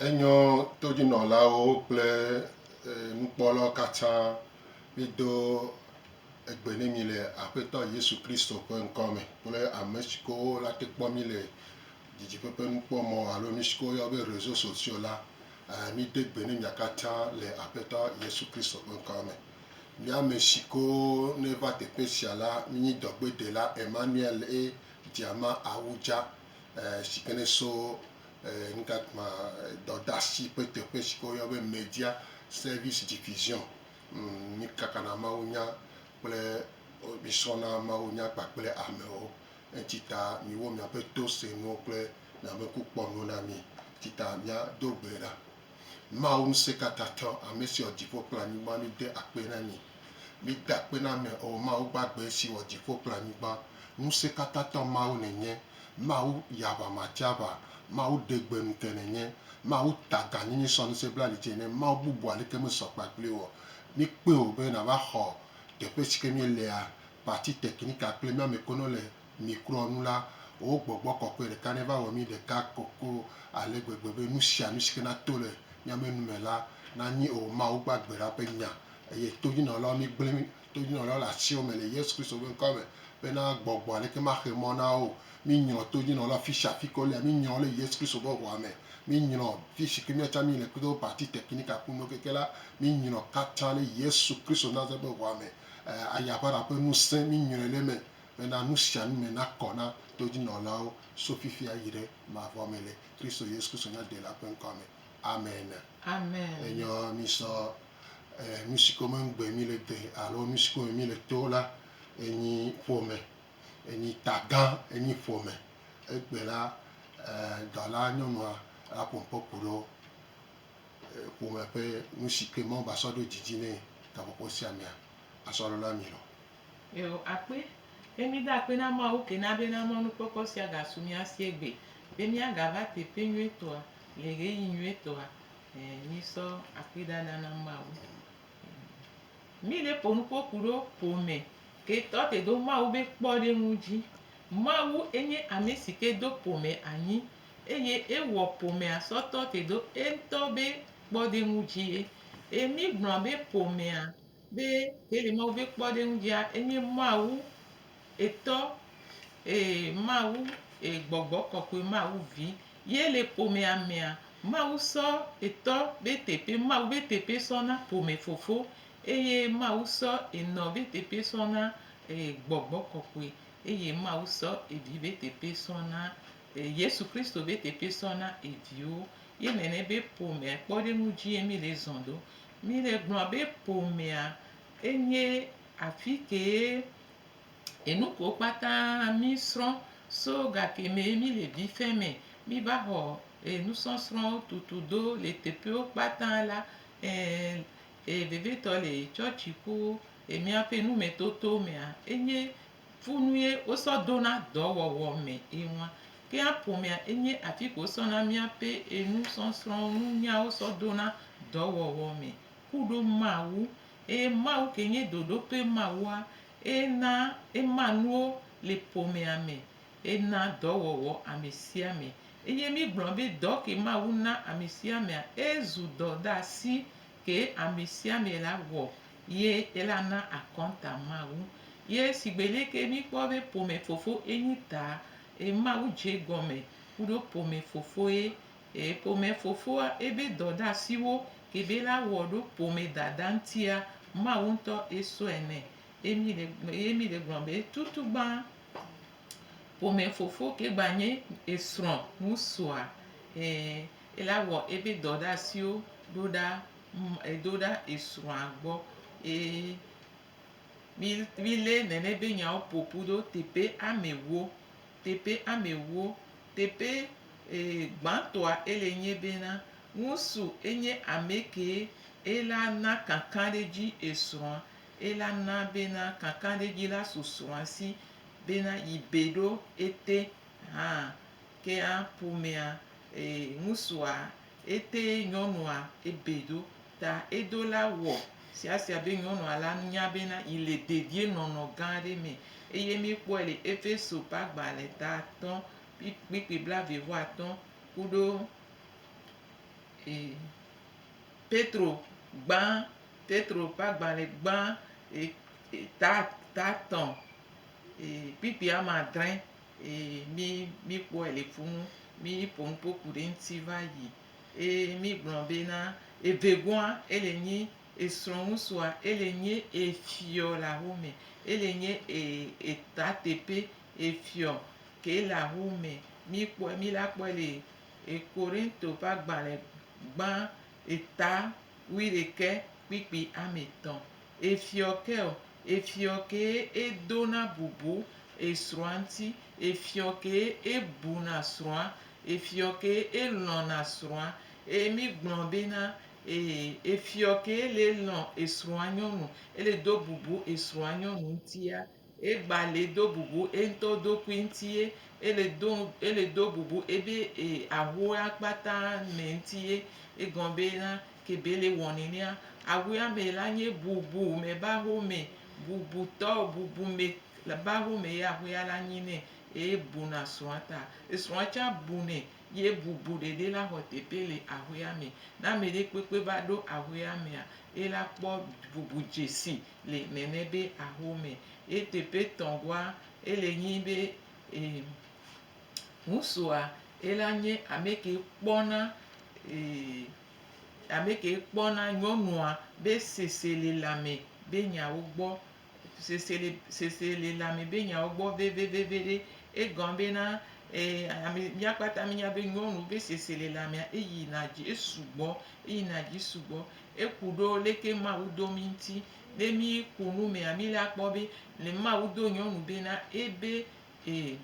Enyo todzinɔlawo kple nukpɔlawo katã, mído egbe ne mi le Aƒetɔ Yesu Kristo ƒe ŋkɔ me kple ame si kewo la te kpɔ mí le didiƒe ƒe nukpɔmɔ alo nu si ke woyɔ be réseaux sociaux la, míde gbe ne mia katã le Aƒetɔ Yesu Kristo ƒe ŋkɔ me. Mía ame si kewo neva teƒe sia la, mínyi dɔgbedela Emmanuel E. Diama Awudza si ke ne so nukatma dɔdeasi ƒe teƒe si ke woyɔ be Media Service Diffusion. Mí kakana mawunya kple mí srɔ̃na mawunya kpakple amewo. Eŋuti ta miwɔ miaƒe to senuwo kple miaƒe ŋku kpɔnuwo na mí. Eŋuti ta míado gbe ɖa. Mawu Ŋusẽkatãtɔ, ame si wɔ dziƒo kple anyigba, míde akpe na mi. Míde akpe na ame, O Mawu gbagbe si wɔ dziƒo kple anyigba. Ŋusẽkatãtɔ Mawu nènye. Mawu yaʋamatiaʋa, Mawu ɖegbenu ke nènye. Mawu ta gãnyenye sɔ ŋusẽ bla ali dzi ene. Mawu bubu aleke mesɔ kpakpli wò o. Míkpe wò be nàva xɔ teƒe si ke míelea, partie technique kple mía ame kewo le microa nu la, wò gbɔgbɔ kɔkɔe ɖeka neva wɔ mí ɖeka kokoko ale gbegbe be nu sia nu si ke nato le míaƒe nu me la nanyi o Mawu gbagbe la ƒe nya. Eye todzinɔlawo mígblẽ mí, todzinɔlawo le asiwò me le Yesu Kristo ƒe ŋkɔ me bena gbɔgbɔ aɖeke maxe mɔ na wo o. Mínyrɔ todzinɔlawo fi sia fi ke wolea, mínyrɔ wo le Yesu Kristo ƒe ʋua me. Mínyrɔ fi si ke míatsã míle kudo partie technique ku nuwo keke la, mínyrɔ katã le Yesu Kristo Nazareth ƒe ʋua me. Ayaʋaɖa ƒe ŋusẽ mínyrɔe le eme bena nusianu me nakɔ na todzinɔlawo so fifia yi ɖe mavɔ me le Kristo Yesu Kristo mía Ɖela ƒe ŋkɔ me. Amen. Amen. Enyɔ mísɔ nusi ko me ŋugbe míle de alo nusi ko me míle to la, enyi ƒome, enyi tagã, enyi ƒome. Egbe la, dɔla nyɔnua la ƒo ŋkɔ ku ɖo ƒome ƒe nusi ke Mawu ba sɔ ɖo dzidzi nɛ gaƒoƒo sia mea, asɔ ɖo na mi lɔ. Eo akpe. Ke mída akpe na Mawu ke na bena mɔnukpɔkpɔ sia gasu mía si egbe be míagava teƒe nyuietɔa le ɣeyiɣi nyuietɔa. Ẽ, mísɔ akpedada na Mawu. Mí le ƒo nuƒo ku ɖo ƒome ke tɔ te do Mawu be kpɔɖeŋu dzi. Mawu enye ame si ke do ƒome anyi eye ewɔ ƒomea sɔ tɔ te do eŋutɔ be kpɔɖeŋu dzie. Eye mígblɔ be ƒomea Be ke le Mawu be kpɔɖeŋudzia, enye Mawu Etɔ, e Mawu e Gbɔgbɔ Kɔkɔe, Mawu Vi. Ye le ƒomea mea, Mawu sɔ Etɔ be teƒe, Mawu be teƒe sɔ na ƒome fofo eye Mawu sɔ Enɔ be teƒe sɔ na e Gbɔgbɔ Kɔkɔe eye Mawu sɔ Evi be teƒe sɔ na e Yesu Kristo be teƒe sɔ na eviwo. Ye nene be ƒomea kpɔɖeŋudzie mi le zɔ̃ ɖo. Míle gblɔ be ƒomea enye afi kee enu kewo kpata mísrɔ̃ so gakeme míle vi fɛ me míva xɔ enusɔsrɔ̃wo tutu do le teƒewo kpata la, vevitɔ le tsɔtsi ku míaƒe numetoto mea, enye funu ye wosɔ dona dɔwɔwɔ me ye ŋua. Kea ƒomea enye afi ke wosɔna míaƒe enusɔsrɔ̃wo, nunyawo sɔ dona dɔwɔwɔ me kuɖo Mawu. Eye Mawu ke nye ɖoɖoƒe Mawua, ena ema nuwo le ƒomea me. Ena dɔwɔwɔ amesiame. Eye mígblɔ be dɔ ke Mawu na amesiamea, ezu dɔdeasi ke amesiame la wɔ ye ela na akɔnta Mawu. Ye sigbe leke míkpɔ be ƒome fofo enyi ta, e Mawu dze gɔme kuɖo ƒome fofo ye. E ƒome fofoa ebe dɔdeasiwo ke be la wɔ ɖo ƒome dada ŋutia, Mawu ŋutɔ esɔe nɛ. Ye mí le ye mí le gblɔ be tutugbã ƒome fofo ke gba nye esrɔ̃ ŋusua e ela wɔ ebe dɔdeasiwo ɖoɖa ɖoɖa esrɔ̃a gbɔ. E mí mí lé nene be nyawo ƒoƒu ɖo teƒe amewo teƒe amewo teƒe e gbãtɔa ele nye bena ŋusu enye ameke ela na kakaɖedzi esrɔ̃a ela na bena kakaɖedzi la su srɔ̃a si bena yi be ɖo ete hã kea ƒomea e ŋusua ete nyɔnua ebe ɖo ta edo la wɔ siasia be nyɔnua la nya bena yi le dedienɔnɔ gã aɖe me eye míkpɔe le Efeso ƒe agbalẽ ta atɔ̃ kpukpui blaeve vɔ atɔ̃ kuɖo. E Petro gbã, Petro ƒe agbalẽ gbã e ta ta tɔ̃ e kpukpui ame adre e mí míkpɔe le funu. Mí ƒo nuƒo ku ɖe eŋuti va yi eye mígblɔ bena evegɔa ele nyi esrɔ̃ŋutsua ele nye efiɔ le axome, ele nye e etateƒe efiɔ ke le axome. Míkpɔe míla kpɔe le Korinto ƒe agbalẽ gbã eta wuiɖekɛ kpukpui ame etɔ̃. Efiɔ ke o, efiɔ kee edona bubu esrɔ̃a ŋuti, efiɔ kee ebuna srɔ̃a, efiɔ kee elɔ̃na srɔ̃a. Eye mígblɔ bena ee efiɔ kee le lɔ̃ esrɔ̃a nyɔnu, ele do bubu esrɔ̃a nyɔnu ŋutia, Egba le do bubu eŋtɔ dokui ŋti ye, ele do ele do bubu ebe e ahoa kpata me ŋti ye. Egɔme be na ke be le wɔ nenea, ahoa me la nye bubu me be ahome, bubutɔ bubu me le be ahome ye ahoa la nyi nɛ eye buna srɔ̃a ta. Esrɔ̃a tsã bunɛ ye bubu ɖeɖe la xɔ teƒe le ahoea me. Ne ame ɖe kpekpe va ɖo ahoea mea, ela kpɔ bubu dzesi le nene be axome. Ye teƒe tɔ̃gɔa, ele nyi be e ŋusua ela nye ame ke kpɔna e ame ke kpɔna nyɔnua be seselelãme be nyawo gbɔ sesele seselelãme be nyawo gbɔ veveveveɖe. Egɔme bena e ame mía kpata mínya be nyɔnu be seselelãmea eyina dzi esugbɔ eyina dzi sugbɔ. Eku ɖo leke Mawu do mí ŋuti. Ne mí ku nu mea, mí la kpɔ be le Mawu do nyɔnu bena ebe e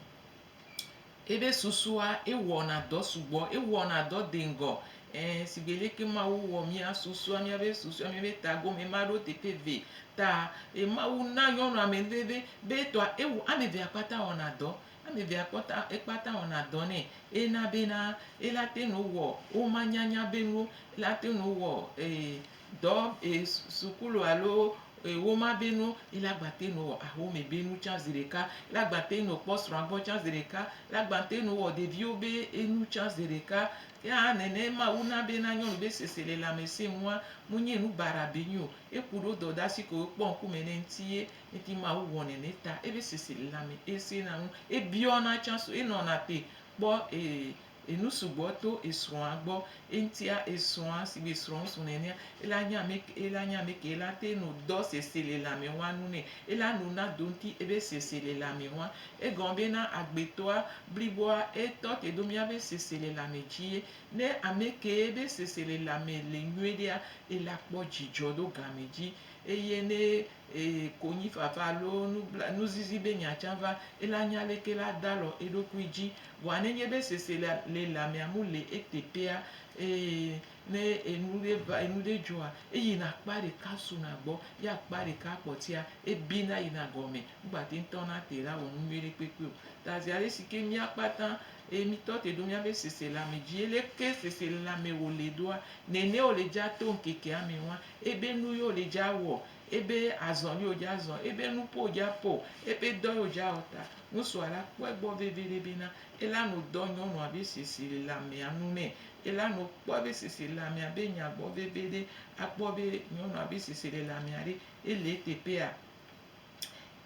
ebe susua ewɔna dɔ sugbɔ, ewɔna dɔ de ŋgɔ. Ɛ sigbe leke Mawu wɔ mía susua, míabe susua, míabe tagome ma ɖo teƒe eve ta e Mawu na nyɔnu amenuveve be etɔa ewɔ ame evea kpata wɔna dɔ. Ame evea kpɔta ekpata wɔna dɔ nɛ. Ena bena ela te ŋu wɔ woma nyanya be nuwo, ela te ŋu wɔ e dɔ e sukulu alo e woma be nuwo, ela gba te ŋu wɔ axome be nu tsã zi ɖeka, ela gba te ŋu kpɔ srɔ̃a gbɔ tsã zi ɖeka, ela gba te ŋu wɔ ɖeviwo be enu tsã zi ɖeka. Ke hã nene Mawu na bena nyɔnu be seselelãme sẽŋua menye nu baɖa be nyi o. Eku ɖo dɔdasi ke wokpɔ ŋkume nɛ ŋuti ye. Ŋti Mawu wɔ nɛnɛ ta ebe seselelãme esena ŋu, ebiɔna tsã so, enɔna te kpɔ e enu sugbɔ to esrɔ̃a gbɔ. Eŋtia esrɔ̃a sigbe srɔ̃ŋsu nɛnɛa, ela nye ameke ela nye ameke ela te no dɔ seselelãme wa nu nɛ. Ela no na doŋti ebe seselelãme wa. Egɔme be na agbetɔa bliboa etɔ te ɖo míabe seselelãme dzi ye. Ne ameke ebe seselelãme le nyuiɖea, ela kpɔ dzidzɔ ɖo game dzi eye ne Eye konyifafa alo nubla, nuzizi be nya tsã va, ela nya leke la da alɔ eɖokui dzi. Vɔa nenye be sese le le lãmea mu le eteƒea, eye ne enu ɖe va, enu ɖe dzɔa, eyina akpa ɖeka suna gbɔ ye akpa ɖeka kpɔtia, ebina yina gɔme. Ŋgba teŋ tɔna te la wɔ nu nyuiɖe kpekpe o. Ta zi alesi ke mía kpata eye mí tɔ te ɖo míabe sese lãme dzi ye leke sese lãme wo le ɖoa, nene wo le dza to ŋkekea me wa, ebe nu ye wo le dza wɔ Ebe azɔli wòdza zɔ, ebe nuƒo wòdza ƒo, ebe dɔ ye wòdza wɔ ta. Ŋutsua la kpɔe gbɔ veviɖe bena ela no dɔ nyɔnua be sisi le amea nu nɛ. Ela no kpɔ ebe sisi le amea be nya gbɔ veviɖe akpɔ be nyɔnua be sisi le amea ɖe ele eteƒea?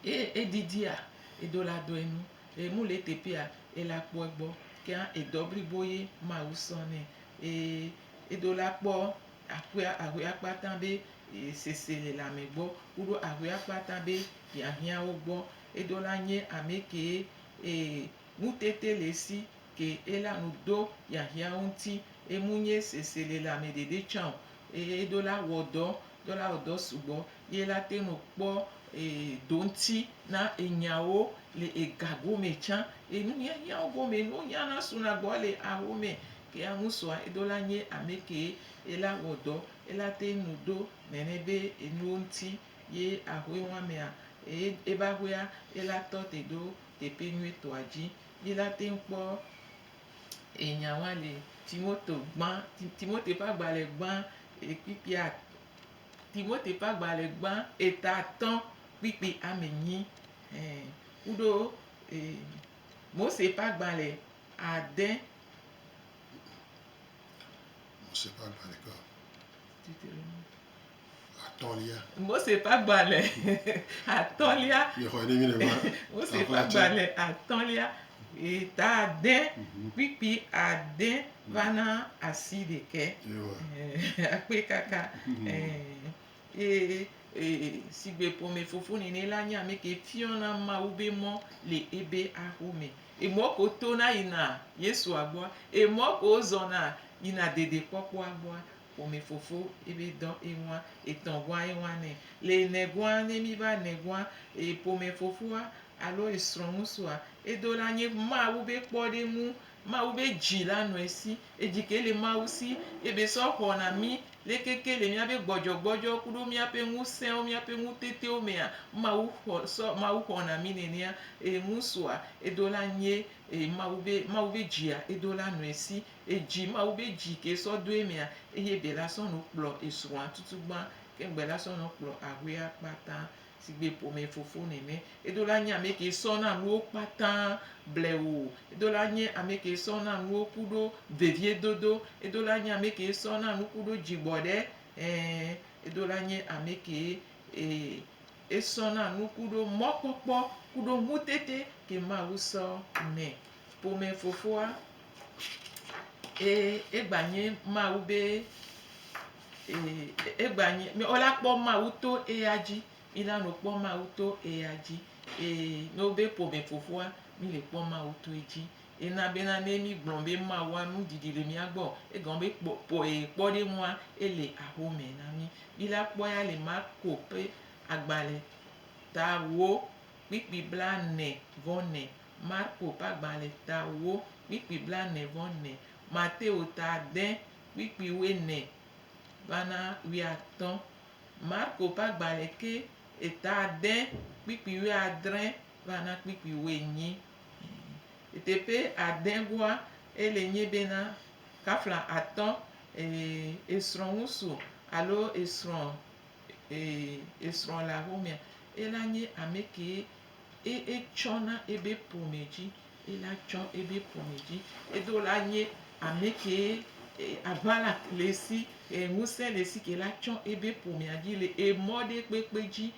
E edidia? Edo la do enu. E mu le eteƒea? Ela kpɔe gbɔ. Kea edɔ blibo ye Mawu sɔ nɛ. E edo la kpɔ aƒea aƒea kpata be sese le lãme gbɔ kuɖo aƒea kpata be hiahiãwo gbɔ. Eɖo la nye ame ke e nutete le esi ke ela nu do hiahiãwo ŋuti. Emu nye sese le lãme ɖeɖe tsã o. Eye eɖo la wɔ dɔ, ɖo la wɔ dɔ sugbɔ ye la te ŋu kpɔ e doŋuti na enyawo le ega gome tsã. Enu hiahiãwo gome, nu hiãna suna gbɔ le axome. Kea ŋusua eɖo la nye ame ke ela wɔ dɔ Ela te nu ɖo nɛnɛ be enuwo ŋti ye axoe wa mea, eye ebe axoea ela tɔ te ɖo teƒe nyuie tɔa dzi. Mi la teŋ kpɔ enya wa le Timoto gbã, Timote ƒe agbalẽ gbã kpikpia, Timote ƒe agbalẽ gbã eta atɔ̃ kpikpi ame nyi ɛ kuɖo Mose ƒe agbalẽ ade. Mose ƒe agbalẽ ke atɔ̃lia. Mose ƒe agbalẽ atɔ̃lia. Miexɔe ne mi ne ma. Mose ƒe agbalẽ atɔ̃lia eta ade kpikpi ade va na asiɖekɛ. Akpe kaka. Eye sigbe ƒome fofo nene la nye ame ke fiɔna Mawu be mɔ le ebe axome. Emɔ ko tona yina Yesua gbɔa, emɔ ko zɔna yina dedekpɔkpɔa gbɔa, ƒome fofo ebe dɔ ewa, etɔ̃gɔa ewa nɛ. Le enegɔa ne mi va enegɔa, ƒome fofoa alo esrɔ̃ ŋusua, edo la nye Mawu be kpɔɖeŋu, Mawu be dzi la nɔ esi. Edzi ke le Mawu si, ye be sɔ xɔna mí Le keke le míaƒe gbɔdzɔgbɔdzɔ kuɖo míaƒe ŋusẽwo, míaƒe ŋutetewo mea, Mawu xɔ, sɔ, Mawu xɔna mí nenea. E ŋusua, edo la nye e Mawu be, Mawu be dzia, edo la nɔe si. Edzi, Mawu be dzi ke sɔ do emea, eye be la sɔ nu kplɔ esrɔ̃a tutugbã, ke ŋgbe la sɔ nɔ kplɔ aƒea kpata. Sigbe ƒome fofo nene. Edo la nye ame ke sɔna nuwo kpata blewu. Edo la nye ame ke sɔna nuwo kuɖo veviedodo. Edo la nye ame ke sɔna nu kuɖo dzigbɔɖe. Ɛ̃, edo la nye ame ke e esɔna nu kuɖo mɔkpɔkpɔ kuɖo ŋutete ke Mawu sɔ nɛ. Ƒome fofoa e egba nye Mawu be e egba nye wola kpɔ Mawu to eya dzi. Mi la no kpɔ Mawu to eya dzi. E ne wobe ƒome fofoa, mi le kpɔ Mawu to edzi. Ena bena ne mi gblɔ be Mawua nudidi le mia gbɔ, egɔme be kpɔ kpɔ e kpɔɖeŋua ele axome na mi. Mi la kpɔ ya le Marko ƒe agbalẽ ta wo kpikpi blaene vɔ ne. Marko ƒe agbalẽ ta wo kpikpi blaene vɔ ne. Mateo ta ade kpikpi wuiene va na wuiatɔ̃. Marko ƒe agbalẽ ke eta ade kpikpi wuiadre va na kpikpi wuienyi. Teƒe ade goa ele nye bena kafla atɔ̃ esrɔ̃ ŋusu alo esrɔ̃ esrɔ̃ le aƒemea ela nye ame ke etsɔna ebe ƒome dzi. Ela tsɔ ebe ƒome dzi. Edo la nye ame ke aʋala le esi, ŋusẽ le esi ke la tsɔ ebe ƒomea dzi le emɔ ɖe kpekpe dzi.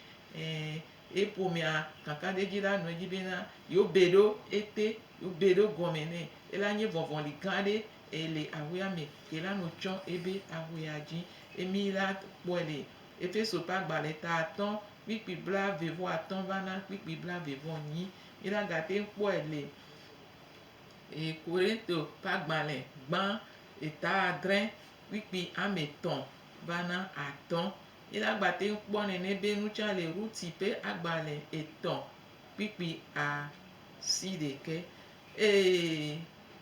Eƒomea kakaɖedzi la nɔ edzi bena yewo be ɖo ete, yewo be ɖo gɔme nɛ. Ela nye vɔvɔli gã ɖe le aƒea me ke la nɔ tsɔ ebe aƒea dzi. Emi la kpɔe le Efeso ƒe agbalẽ ta atɔ̃ kpukpui blaeve-vɔ-atɔ̃ va na kpukpui blaeve-vɔ-enyi. Míagate ŋu kpɔe le Korinto ƒe agbalẽ gbã eta adre kpukpui ame etɔ̃ va na atɔ̃. Míagbate ŋu kpɔ nene be nu tsã le Ruti ƒe agbalẽ etɔ̃ kpukpui asiɖekɛ. Eye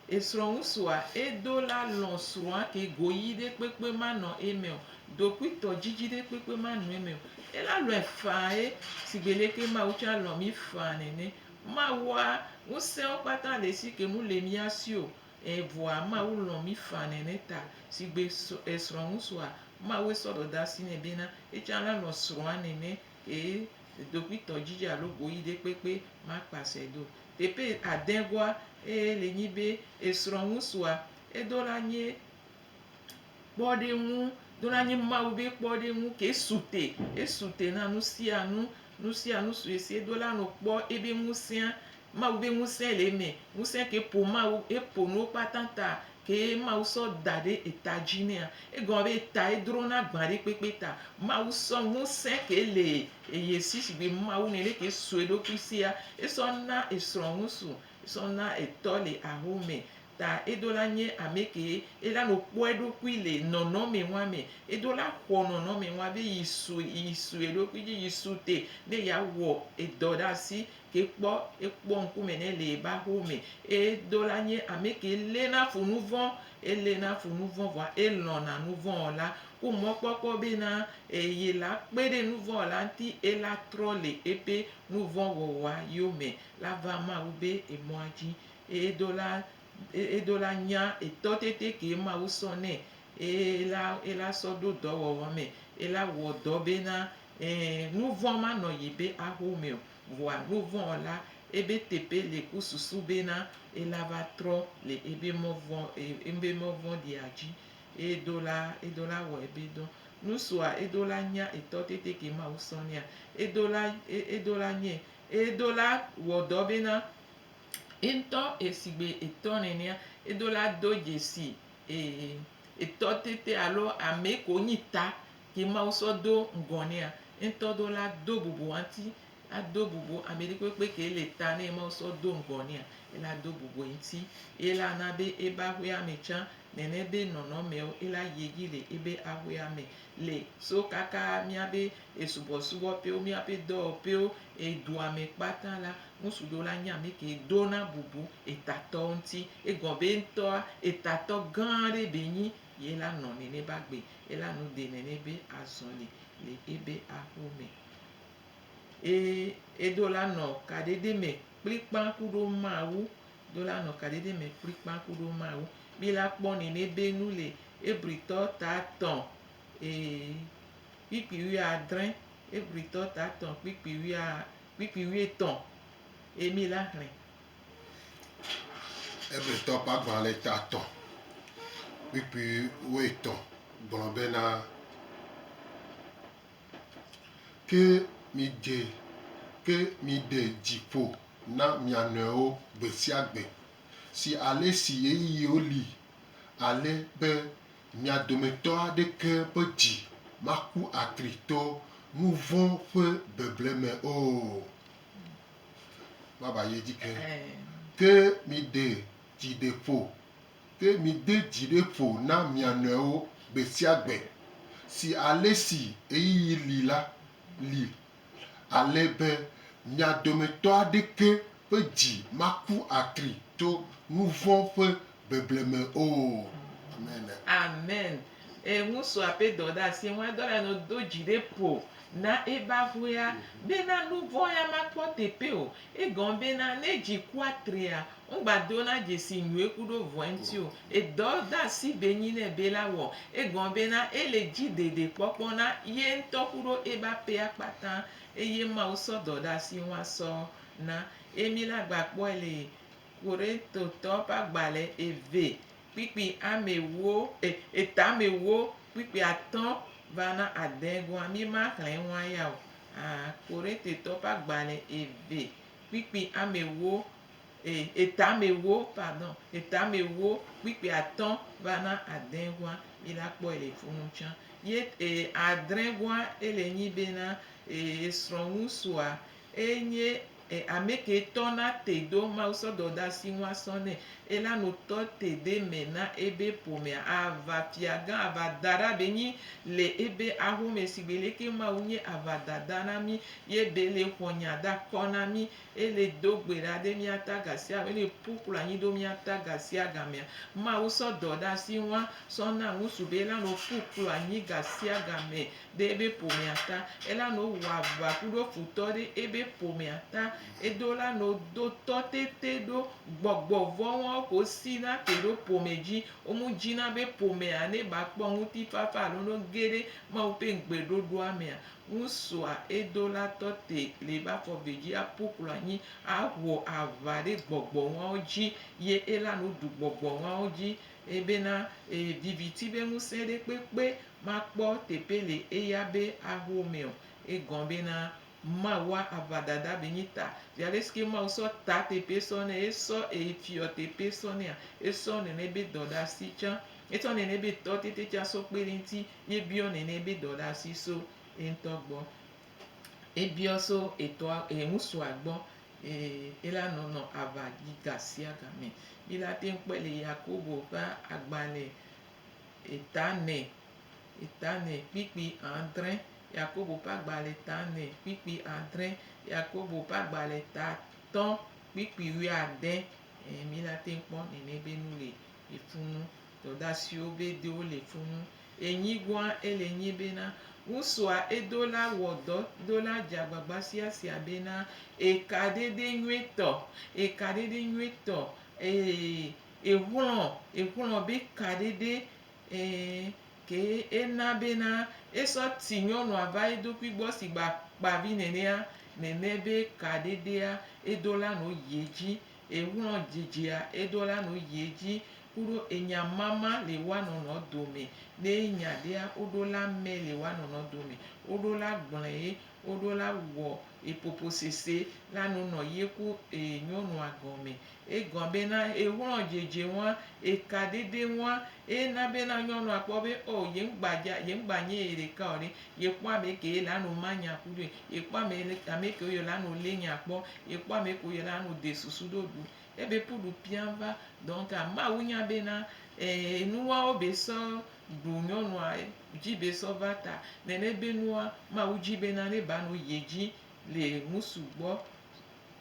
esrɔ̃ŋutsua edo la lɔ̃ srɔ̃a ke goyi ɖe kpekpe manɔ eme o, ɖokuitɔdzidzi ɖe kpekpe manɔ eme o. Ela lɔ̃e faa ye sigbe leke Mawu tsã lɔ̃ mí faa nene. Mawua, ŋusẽwo kpata le esi ke mu le mía si o. Evɔa Mawu lɔ̃ mí faa nene ta sigbe esrɔ̃ŋutsua, Mawue sɔ dɔdeasi nɛ bena etsã la lɔ̃ srɔ̃a nene ke ɖokuitɔdzidzi alo goyi ɖe kpekpe makpasɛ do. Teƒe ade goa eye le nyi be esrɔ̃ ŋusua edo la nye kpɔɖeŋu, do la nye Mawu be kpɔɖeŋu ke su te, esu te na nusianu, nusianu su esi edo la nɔ kpɔ ebe ŋusẽa, Mawu be ŋusẽ le eme, ŋusẽ ke ƒo Mawu, eƒo nuwo kpata ta ke Mawu sɔ da ɖe eta dzi nɛa. Egɔme be eta edrona gbã ɖe kpekpe ta. Mawu sɔ ŋusẽ ke le eye si shigbe Mawu nene ke su eɖokui sia, esɔ na esrɔ̃ ŋusu, esɔ na etɔ le ahome. Ta edo la nye ame ke ela no kpɔ eɖokui le nɔnɔme wa me. Edo la xɔ nɔnɔme wa be yi su, yi su eɖokui dzi, yi su te ne ya wɔ edɔ ɖe asi ke kpɔ, ekpɔ ŋkume nɛ le ebe axome. Edo la nye ame ke léna fu nuvɔ̃, eléna fu nuvɔ̃ vɔa elɔ̃na nuvɔ̃wɔla. Ku mɔkpɔkpɔ bena ye la kpe ɖe nuvɔ̃wɔla ŋuti ela trɔ le eƒe nuvɔ̃wɔwɔa yome la va Mawu be emɔa dzi. Edo la, edo la nya etɔtete ke Mawu sɔ nɛ ela, ela sɔ ɖo dɔwɔwɔ me. Ela wɔ dɔ bena nuvɔ̃ manɔ yebe axome o. Vɔa nuvɔ̃ la, ebe teƒe le ku susu bena ela va trɔ le ebe mɔ vɔ̃, ebe mɔ vɔ̃ɖia dzi. Edo la, edo la wɔ ebe dɔ. Nusua, edo la nya etɔ tete ke Mawu sɔ nɛa. Edo la, edo la nye. Edo la wɔ dɔ bena eŋutɔ esigbe etɔ nenea, edo la do dzesi e etɔ tete alo ame ko nyi ta ke Mawu sɔ do ŋgɔ nɛa. Eŋutɔ do la do bubu eŋuti, ado bubu ame ɖe kpekpe ke le ta ne Mawu sɔ do ŋgɔ nɛa, ela do bubu eŋuti. Ye la na be ebe aƒea me tsã nene be nɔnɔmewo ela yi edzi le ebe aƒea me le so kaka míabe esubɔsubɔƒewo, míaƒe dɔwɔƒewo, edua me kpata la, ŋutsu ɖewo la nye ame ke dona bubu etatɔwo ŋuti. Egɔme be ŋutɔa, etatɔ gã aɖe be nyi ye la nɔ nene be agbe, ye la nu de nene be azɔli le ebe aƒeme. Eye eɖo la nɔ kaɖeɖe me kplikpa kuɖo Mawu. Ɖo la nɔ kaɖeɖe me kplikpa kuɖo Mawu. Mi la kpɔ nene be nu le Ebritɔ ta tɔ̃ ee kpikpi wuiadre, Ebritɔ ta tɔ̃ kpikpi wuia kpikpi wuietɔ̃ eye mi la xlẽ. Ebritɔ ƒe agbalẽ ta tɔ̃ kpikpi wuietɔ̃ gblɔ bena, Ke midze, ke miɖe dzi ƒo na mia nɔewo gbe sia gbe, si ale si ɣeyiɣiwo li ale be mia dometɔ aɖeke ƒe dzi maku atri to nu vɔ̃ ƒe beble me o. Baba yi edzi ke. Ke miɖe dzi ɖe ƒo Ke mide dzi ɖe ƒo na mia nɔewo gbe sia gbe, si ale si ɣeyiɣi li la li, ale be mia dometɔ aɖeke ƒe dzi maku atri to nu vɔ̃ ƒe beble me o. Amen. Amen. E ŋusua ƒe dɔdeasi ŋua dɔ la nɔ do dzi ɖe ƒo na ebe aƒea bena nuvɔ̃ ya makpɔ teƒe o. Egɔme bena ne dzi ku atria, ŋgba dona dzesi nyuie kuɖo vɔ̃e ŋuti o. Edɔ de asi be nyi nɛ be la wɔ. Egɔme bena ele dzi ɖeɖe kpɔkpɔ na ye ŋutɔ kuɖo ebe aƒea kpata eye Mawu sɔ dɔ ɖe asi ŋua sɔ na. Ye mi la gba kpɔe le Korintotɔ ƒe agbalẽ eve kpikpi amewo e eta amewo kpikpi atɔ̃ va na ade goa mi ma xlẽ ŋua ya o. A Korintotɔ ƒe agbalẽ eve kpikpi amewo e eta amewo pardon eta amewo kpikpi atɔ̃ va na ade goa mi la kpɔe le funu tsã. Ye e adre goa ele nyi bena e srɔ̃ŋusua enye E ame ke tɔna te do Mawu sɔ dɔdasi ŋua sɔ nɛ, ela no tɔ te de me na ebe ƒomea. Ava fiagã, ava daɖa be nyi le ebe axome sigbe leke Mawu nye ava dada na mí ye be le xɔ nya da kɔ na mí. Ele do gbe ɖa ɖe mía ta gasiagame, ele ƒu klo anyi ɖo mía ta gasiagamea. Mawu sɔ dɔdasi ŋua sɔ na ŋusu be ela no ƒu klo anyi gasiagame ɖe ebe ƒomea ta. Ela no wɔ aʋa kuɖo futɔ ɖe ebe ƒomea ta. Edo la no do tɔ tete ɖo gbɔgbɔ vɔ̃wo ko si na te ɖo ƒome dzi. Wo mu dzi na be ƒomea ne ba kpɔ ŋutifafa alo no ge ɖe Mawu ƒe ŋugbe ɖoɖoa mea. Ŋusua edo la tɔ te le ebe afɔ ve dzi aƒu klo anyi awɔ aʋa ɖe gbɔgbɔ vɔ̃wo dzi ye ela no ɖu gbɔgbɔ vɔ̃wo dzi ebena viviti be ŋusẽ ɖe kpekpe makpɔ teƒe le eya be axome o. Egɔme bena Mawua aʋadada be nyi ta. Zi alesike Mawu sɔ ta teƒe sɔ nɛ, esɔ efiɔ teƒe sɔ nɛa, esɔ nene be dɔɖasi tsã, esɔ nene be tɔ tete tsã sɔ kpe ɖe eŋuti ye biɔ nene be dɔɖasi so yeŋtɔ gbɔ. Ebiɔ so etɔa, ŋusua gbɔ eye ela nɔ nɔ aʋa dzi gasiagame. Mi la teŋ kpɔe le Yakobo ƒe agbalẽ Etane, etane, kpikpi adre, Yakobo ƒe agbalẽ etane, kpikpi adre, Yakobo ƒe agbalẽ tatɔ̃, kpikpi wuiade. E, mi la te kpɔ nene be nu le efunu. Dɔdasiwo be dewo le funu. Enyigua ele nyi bena ŋusua edo la wɔ dɔ do la dze agbagba siasia bena ekaɖeɖe nyuietɔ, ekaɖeɖe nyuietɔ eye Exlɔ̃, exlɔ̃ be kaɖeɖe, ɛ̃, ke ena bena esɔ ti nyɔnua va eɖokui gbɔ sigbe akpavi nenea, nene be kaɖeɖea edo la no yi edzi. Exlɔ̃ dzidzia edo la no yi edzi. kuɖo enyamama le woa nɔnɔ dome. Ne nya ɖea, woɖo la mɛ le woa nɔnɔ dome. Woɖo la gblɔe ye, woɖo la wɔ eƒoƒosese la nonɔ ye ku e nyɔnua gɔme. Egɔme bena exlɔ̃ dzedze ŋua, ekaɖeɖe ŋua, ena bena nyɔnua kpɔ be o ye ŋgba dza ye ŋgba nye ye ɖeka o ɖe, yekpɔ ame ke ye la no ma nya kuɖoe, yekpɔ ame ame ke ye la no lé nya kpɔ, yekpɔ ame ke ye la no de susu ɖo ɖu. Ebe ƒuɖu piã va. Donc Mawu nya bena e nuwawo be sɔ ɖu nyɔnua dzi be sɔ va ta. Nene be nua Mawu dzi bena ne ba no yi edzi le ŋusu gbɔ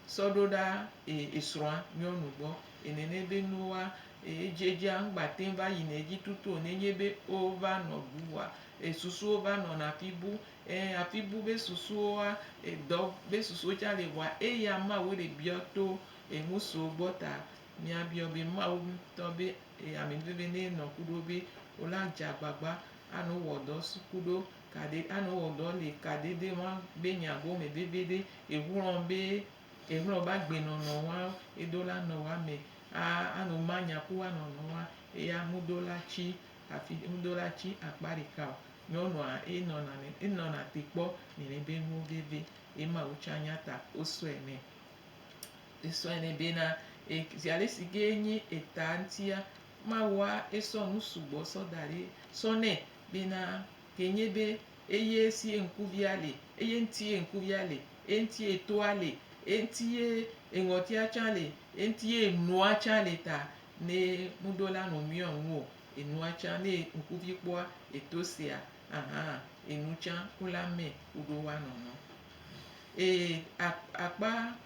sɔ ɖo ɖa e esrɔ̃a nyɔnu gbɔ. Enene be nuwa edzedzia ŋgba teŋ va yina edzi tutu o nenye be wova nɔ ɖua esusuwo va nɔna afi bu. E afi bu be susuwoa edɔ be susuwo tsã le vɔa eya Mawu le biɔ to eŋusuwo gbɔ ta míabiɔ be Mawu ŋutɔ be amenuveve ne nɔ kuɖo be wola dze agbagba anɔ wɔ dɔ kuɖo kaɖe anɔ wɔ dɔ le kaɖeɖe wa be nya gome veviɖe. Exlɔ̃ be exlɔ̃ be agbenɔnɔ wa eɖo la nɔ woa me a anɔ ma nya ku woa nɔnɔ wa eya ŋuɖo la tsi afi ŋuɖo la tsi akpa ɖeka o. Nyɔnua enɔna enɔna te kpɔ nene be nuwo veve ye Mawu tsã nya ta wosɔe nɛ. Esɔe nɛ bena e zi ale si ke nye eta ŋutia Mawua esɔ nu sugbɔ sɔ da ɖi sɔ nɛ bena ke nye be eye si ye ŋkuvia le, eye ŋuti ye ŋkuvia le, ye ŋuti ye toa le, ye ŋuti ye eŋɔtia tsã le, ye ŋuti ye enua tsã le ta ne ŋuɖo la nɔ miɔ ŋu o. Enua tsã ne ŋkuvi kpɔa eto sea ahan enu tsã wola mɛ kuɖo woa nɔnɔ. Eye akpa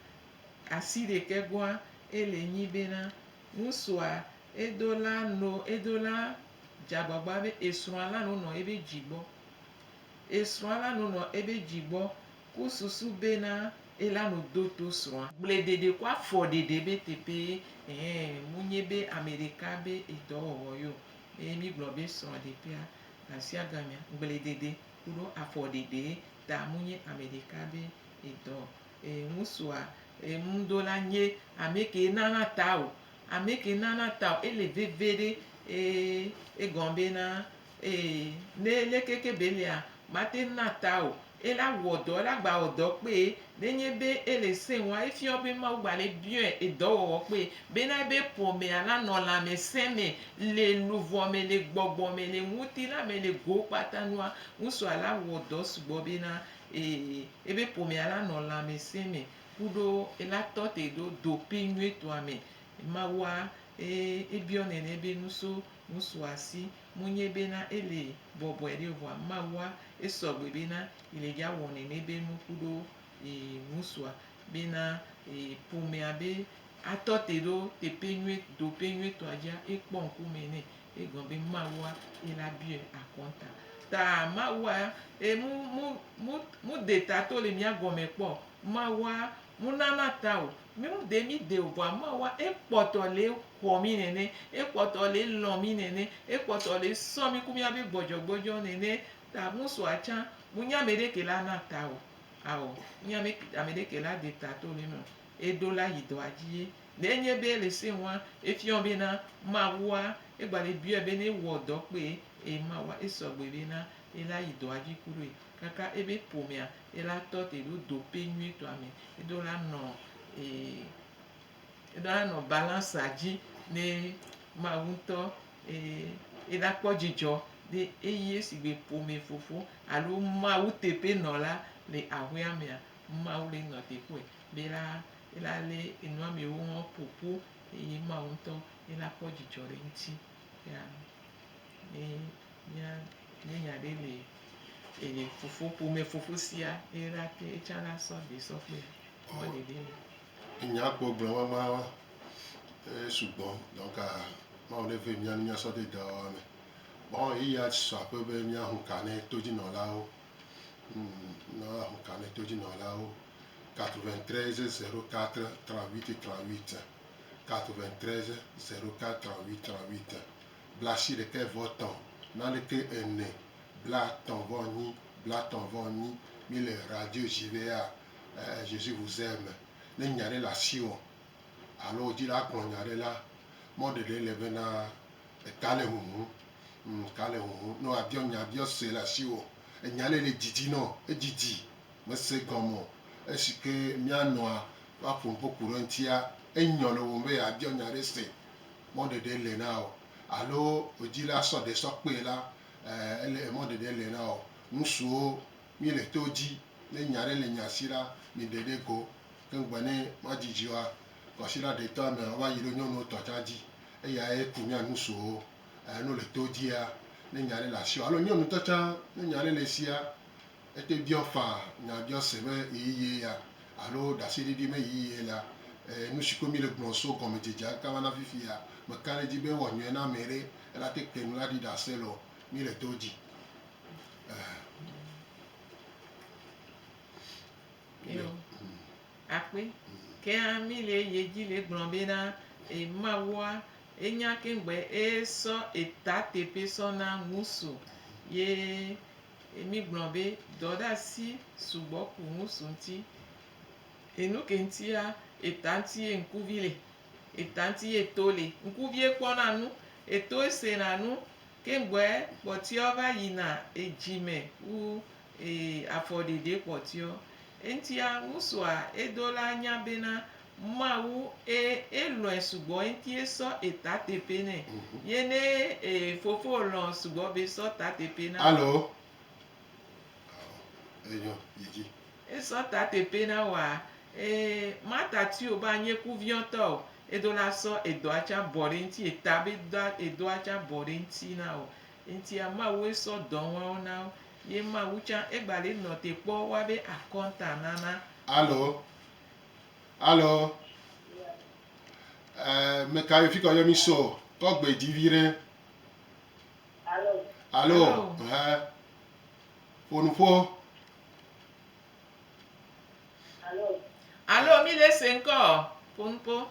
asi ɖekɛ gbɔa ele nyi bena ŋusua edo la no edo la dze agbagba be esrɔ̃a la nonɔ ebe dzi gbɔ. Esrɔ̃a la nonɔ ebe dzi gbɔ ku susu bena ela no do to srɔ̃a. Gbleɖeɖe ku afɔɖeɖe be teƒe ɛhɛn munye be ame ɖeka be edɔwɔwɔ ye o. Eye mígblɔ be srɔ̃ɖeƒea gasiagamea gbleɖeɖe kuɖo afɔɖeɖe ta munye ame ɖeka be edɔ o. E ŋusua eŋuɖo la nye ame ke nana ta o. Ame ke nana ta o ele veviɖe eye egɔme bena ee ne leke ke be lea mate na ta o. Ela wɔ dɔ ela gba wɔ dɔ kpee. Nenye be ele se ŋua efiɔ be Mawu gba le biɔe edɔwɔwɔ kpee bena ebe ƒomea la nɔ lãmesẽ me le luʋɔ me, le gbɔgbɔ me, le ŋutilã me, le go kpata nua ŋusua la wɔ dɔ sugbɔ bena ee ebe ƒomea la nɔ lãmesẽ me kuɖo ela tɔ te ɖo doƒe nyuietɔa me. Mawua e ebiɔ nene be nu so ŋusua si. Munye bena ele bɔbɔe ɖe o vɔa Mawua esɔgbe bena yi le dza wɔ nene be nu kuɖo e ŋusua bena e ƒomea be atɔ te ɖo teƒe nyui doƒe nyuietɔa dzia ekpɔ ŋkume nɛ. Egɔme be Mawua ela biɔe akɔnta. Ta Mawua e mu mu mu mu de ta to le mía gɔme kpɔ o. Mawua mu nana ta o. Mi mu de mi de o vɔa Mawua ekpɔtɔ le xɔ mí nene, ekpɔtɔ le lɔ̃ mí nene, ekpɔtɔ le sɔ mí ku míabe gbɔdzɔgbɔdzɔ nene. Ta ŋusua tsã mu nye ame ɖe ke la na ta o. Ao, mu nye ame ame ɖe ke la de ta to le eme o. Eɖo la yi dɔa dzi ye. Ne enye be ele se ŋua, efiɔ bena Mawua egba le biɔe be ne wɔ dɔ kpee eye Mawua esɔgbe bena ela yi dɔa dzi kuɖoe. Kaka ebe ƒomea ela tɔ te ɖo doƒe nyuietɔa me. Eɖo la nɔ ee eɖo la nɔ balancea dzi ne Mawu ŋutɔ ee ela kpɔ dzidzɔ ɖe eye sigbe ƒome fofo alo Mawu teƒenɔla le aƒea mea, Mawu le nɔ teƒe be la ela lé enuamewo hã ƒoƒu eye Mawu ŋutɔ ela kpɔ dzidzɔ ɖe eŋuti. Ya ne mía ne nya ɖe le e fofo ƒome fofo sia ela te etsã la sɔ de sɔ kpe mɔ ɖeɖe le. Enya kpɔ gblɔ mama sugbɔ donc Mawu ne ve mía nu míasɔ de dɔwɔwɔ me. Bon eya sɔ aƒe be míahu ka ne todzinɔlawo. Ne woahu ka ne todzinɔlawo. 93 04 38 38 93 04 38 38 blaasiɖekɛ vɔ tɔ̃ naneke ene blaetɔ̃ vɔ enyi blaetɔ̃ vɔ enyi mi le radio JVA eh, Jésus vous aime. Ne nya ɖe le asiwò alo wòdi la gblɔ nya ɖe la, Mɔɖeɖe le bena eka le huhum. Eka le huhum. Ne woabiɔ nya biɔ se le asiwò. Enya ɖe le didi nɔ, edidi mese gɔme o. Esi ke míanɔa va ƒo nuƒo ku ɖe eŋutia, enyɔ le wòm be yeabiɔ nya ɖe se. Mɔɖeɖe le na wò. Alo wòdi la sɔ ɖe sɔ kpee la, ele mɔɖeɖe le na wò. Ŋutsuwo, míle to dzi. Ne nya ɖe le mia si la, miɖe ɖe go. Keŋgbe ne madzidzi oa, kɔsiɖa ɖetɔa mea, wova yi ɖo nyɔnuwo tɔ tsã dzi. Eyae ku mía ŋutsuwo. Ne wole to dzia, ne nya ɖe le asiwò alo nyɔnu ŋutɔ tsã ne nya ɖe le esia, ete biɔ faa nya biɔ se be ɣeyiɣie ya alo ɖaseɖiɖi me ɣeyiɣie la. Nu si ko míle gblɔ so gɔmedzedzea kaka va na fifia, meka ɖe edzi be ewɔ nyuie na ame ɖe, ela te ke nu la ɖi ɖase loo. Míle to dzi. Yo. Akpe. Kea míle yi edzi le gblɔ bena Mawua Enya ke ŋgbe esɔ eta teƒe sɔ na ŋusu ye mi gblɔ be dɔɖasi sugbɔ ku ŋusu ŋti. Enu ke ŋtia eta ŋti ye ŋkuvi le, eta ŋti ye to le. Ŋkuvie kpɔna nu, etoe sena nu ke ŋgbe kpɔtiɔ va yina edzi me wu afɔ ɖeɖe kpɔtiɔ. Eŋtia ŋusua edo la nya bena Mawu e elɔ̃e sugbɔ eŋti esɔ eta teƒe nɛ. Ye ne e fofo lɔ̃ sugbɔ be sɔ ta teƒe na. Alo. Enyo, yi dzi. Esɔ ta teƒe na wa e mata ti o be anye kuviɔtɔ o. Edo la sɔ edɔa tsã bɔ ɖe ŋti eta be dɔa edɔa tsã bɔ ɖe ŋti na o. Ŋtia Mawu esɔ dɔ wɔwo na wo. Ye Mawu tsã egba le nɔte kpɔ woabe akɔnta nana. Alo. Alo. Eh, me ka fi ka yɔ mi so? Tɔ gbe dzi vi ɖe. Alo. Alo. Hɛ. Ƒo nu ƒo. Alo. Alo, mi le se ŋkɔ. Ƒo nu ƒo.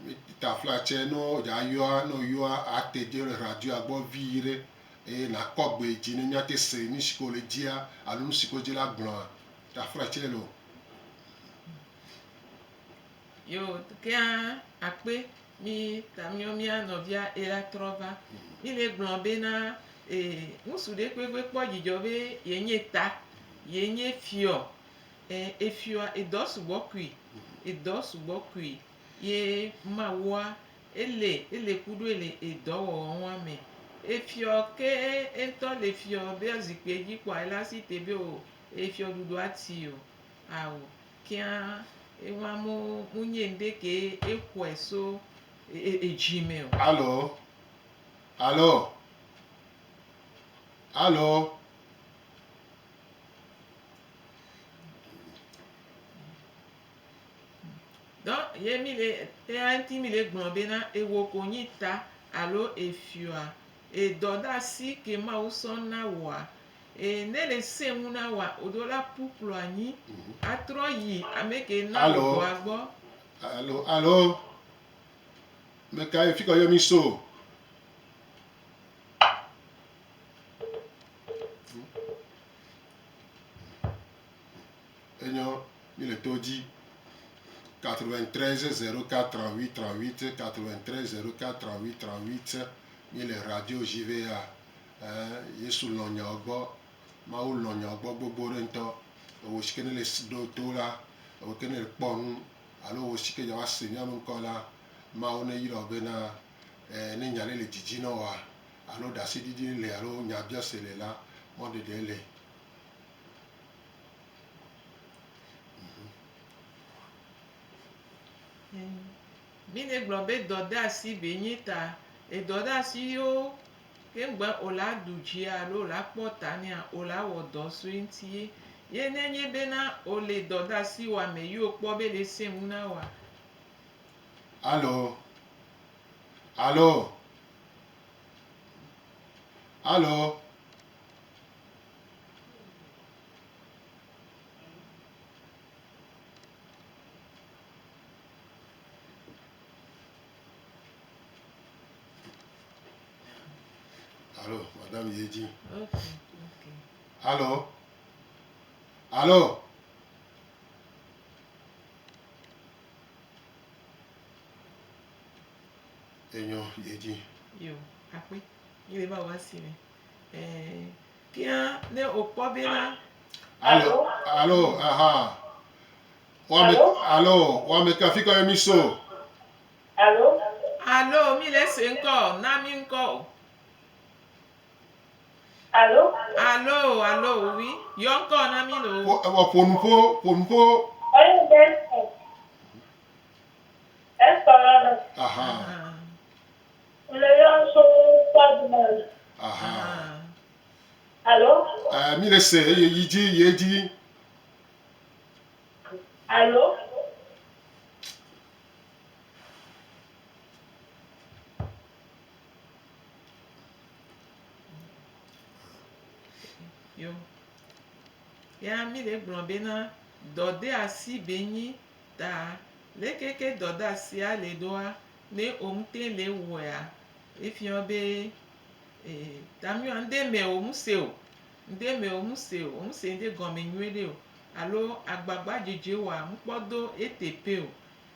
Mi taflatse no dza yɔa no yɔa ate dze le radioa gbɔ vi ɖe. Eye nàkɔ gbe dzi ne míate se nu si ke wòle dzia alo nu si ke wodzi la gblɔa. Taflatse loo. Yo kea akpe mi ta míɔ mía nɔvia ela trɔ va. Mi le gblɔ bena e ŋutsu ɖe kpekpe kpɔ dzidzɔ be yenye ta, yenye fiɔ. E efiɔa edɔ sugbɔ kui, edɔ sugbɔ kui ye Mawua Ele, ele kuɖoe le edɔwɔwɔ ŋua me. Efiɔ ke eŋtɔ le fiɔ be zikpuie dzi kpoa ela si te be o efiɔɖuɖua ti o. Ao, kea ewa mo, mo nye ŋɖe ke exɔe so edzi me o. Alo, alo, alo. Donc ye mi le eya ŋuti mi le gblɔ bena ewò ko nyi ta alo efiɔa edɔdasi ke Mawu sɔ na wòa e ne le sẽ ŋu na wòa woɖo la ƒu kplɔ anyi atrɔ yi ame ke na wò Alo. dɔa gbɔ. Alo, alo. Meka ye fi ka yɔ mi so? Enyo, mi le to dzi. 93 04 38 38 93 04 38 38 mi le radio JVA. Eh, Yesu lɔ̃ nyawo gbɔ. Mawu lɔ̃ nyawo gbɔ gbogbo ɖe ŋutɔ. Ewò si ke ne le ɖo to la, ewò ke ne le kpɔ nu alo wò si ke dza va se míabe ŋkɔ la, Mawu ne yrɔ bena eh, ne nya ɖe le dzidzi na wòa alo ɖaseɖiɖi le alo nyabiɔse le la, mɔɖeɖe le. Mi ne gblɔ be dɔdeasi be nyi ta, edɔdeasi yiwo ke ŋgbe wola ɖu dzi alo wola kpɔ ta nɛa, wola wɔ dɔ so eŋuti ye. Ye ne nye bena wole dɔdeasi wɔ ame yi wokpɔ be le sẽ ŋu na woa. Alo. Alo. Alo. Alo, madame Yedzi. Ok, ok. Alo. Alo. Enyo yi edzi. Yo, akpe. Mi le Mawu asi me. Ɛɛ, kea ne wòkpɔ bena. Alo, alo, aha. Woame, alo, woame ka fi ka ye mi so? Alo. Alo, mi le se ŋkɔ, na mi ŋkɔ o. Alo. Alo, alo, oui. Yɔ ŋkɔ na mi lo. Ƒo, ewɔ ƒo nu ƒo, ƒo nu ƒo. Oye be esɔrɔ me. Aha. Le yɔ so Tɔdumel. Aha. Alo. Eh, mi le se eye yi dzi, yi edzi. Alo. Yo. Ya mi le gblɔ bena dɔdeasi be nyi ta leke ke dɔdeasia le ɖoa ne wo ŋute le wɔea efiɔ be e tamia ŋde me wo ŋuse o ŋde me wo ŋuse o wo ŋuse ŋde gɔme nyuie ɖe o alo agbagba dzedze wɔa ŋkpɔ do eteƒe o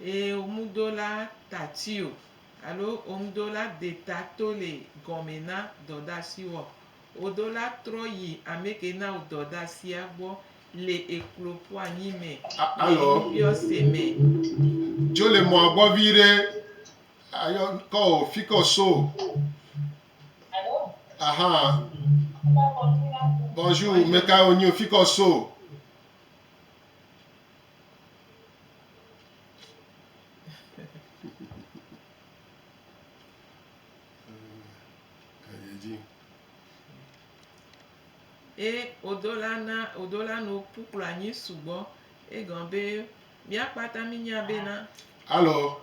eye wo ŋu la tati o alo wo ŋu la de ta to le gɔme na dɔdeasi wɔ. Wodo la trɔ yi ame ke na wo dɔdeasia gbɔ le eklo ƒu anyi me le Alo. nubiɔse me. Dzo le mɔa gbɔ vi ɖe. Ayɔ kɔ o fi kɔ so. Alo. Aha. Bonjour, meka wo nyi o fi kɔ so. Yi dzi. Eye wodo la na wodo la no ƒuklo anyi sugbɔ egɔme be míakpata mi nya bena. Alo.